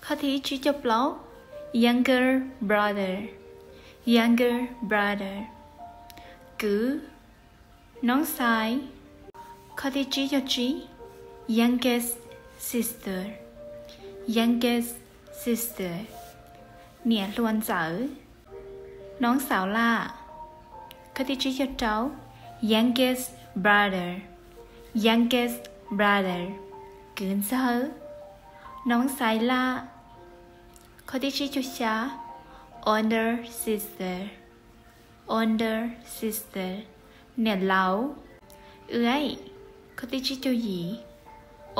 Qhov thib tsib caug plaub, younger brother, younger brother, kwv, noob xais. Qhov thib tsib caug tsib, youngest sister, youngest sister, niam hluas ntxawm, noob xaus laj. Qhov thib tsib caug rau, youngest brother, youngest brother, kwv ntxawg, noob xais laj. Qhov thib tsib caug xya, older sister, older sister, niam laus, wb. Qhov thib tsib caug yim,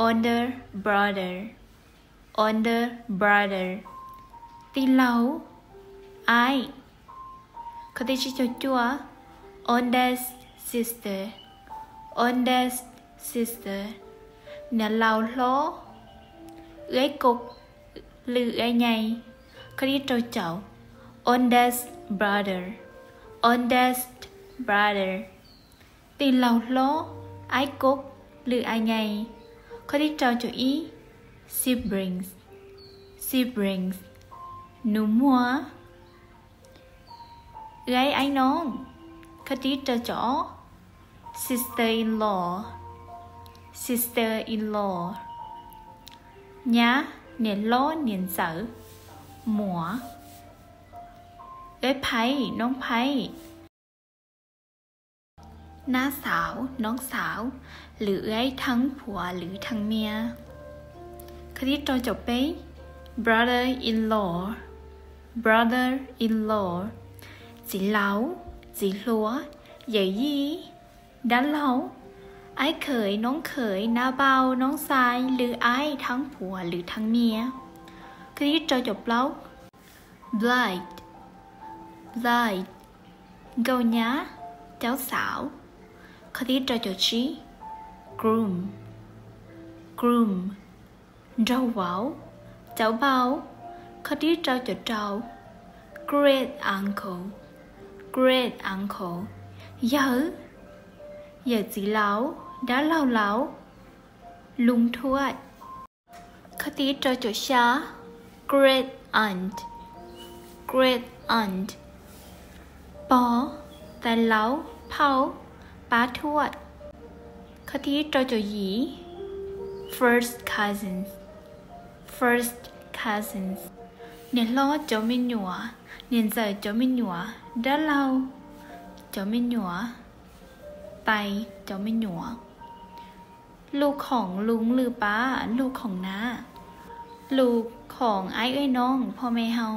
older brother, older brother, tij laug, aib. Qhov thib tsib caug cuaj, oldest sister, oldest sister, niam laus hlob, wb ko lwm aib nyai. Qhov thib rau caum, oldest brother, oldest brother, tij laug hlob, aib ko lwm aib nyai. Qhov thib rau caum ib, siblings, siblings, nus muag, wb aib noo. Qhov thib rau caum ob, sister-in-law, sister-in-law, nyab, niam hlob, niam ntxawm, muam, wb phaib, noob phaib, nab xaus, noob xaus, lwm aib theeb phuam, lwm theeb miab. Qhov thib rau caum peb, brother-in-law, brother-in-law, txiv laus, txiv hluas, yawm yij, dab laug, aib khawm, noob khawm, nab npauj, noob xais, lwm aib theeb phuam, lwm theeb miab. Qhov thib rau caum plaub, bride, bride, nkauj nyab, caub xaus. Qhov thib rau caum tsib, groom, groom, nraug vauv, caub npauj. Qhov thib rau caum rau, great uncle, great uncle, yawm, yawm txiv laus, dab laug laus, loo thuaj. Qhov thib rau caum xya, great aunt, great aunt, pog, tais laus, phauj, pab thuaj. Qhov thib rau caum yim, first cousins, first cousins, niam hlob cov me nyuam, niam ntxawm cov me nyuam, dab laug cov me nyuam, tais cov me nyuam. Lus khoom lus lwm pab, lus khoom na, lus khoom aib wb noo, phoj me hau.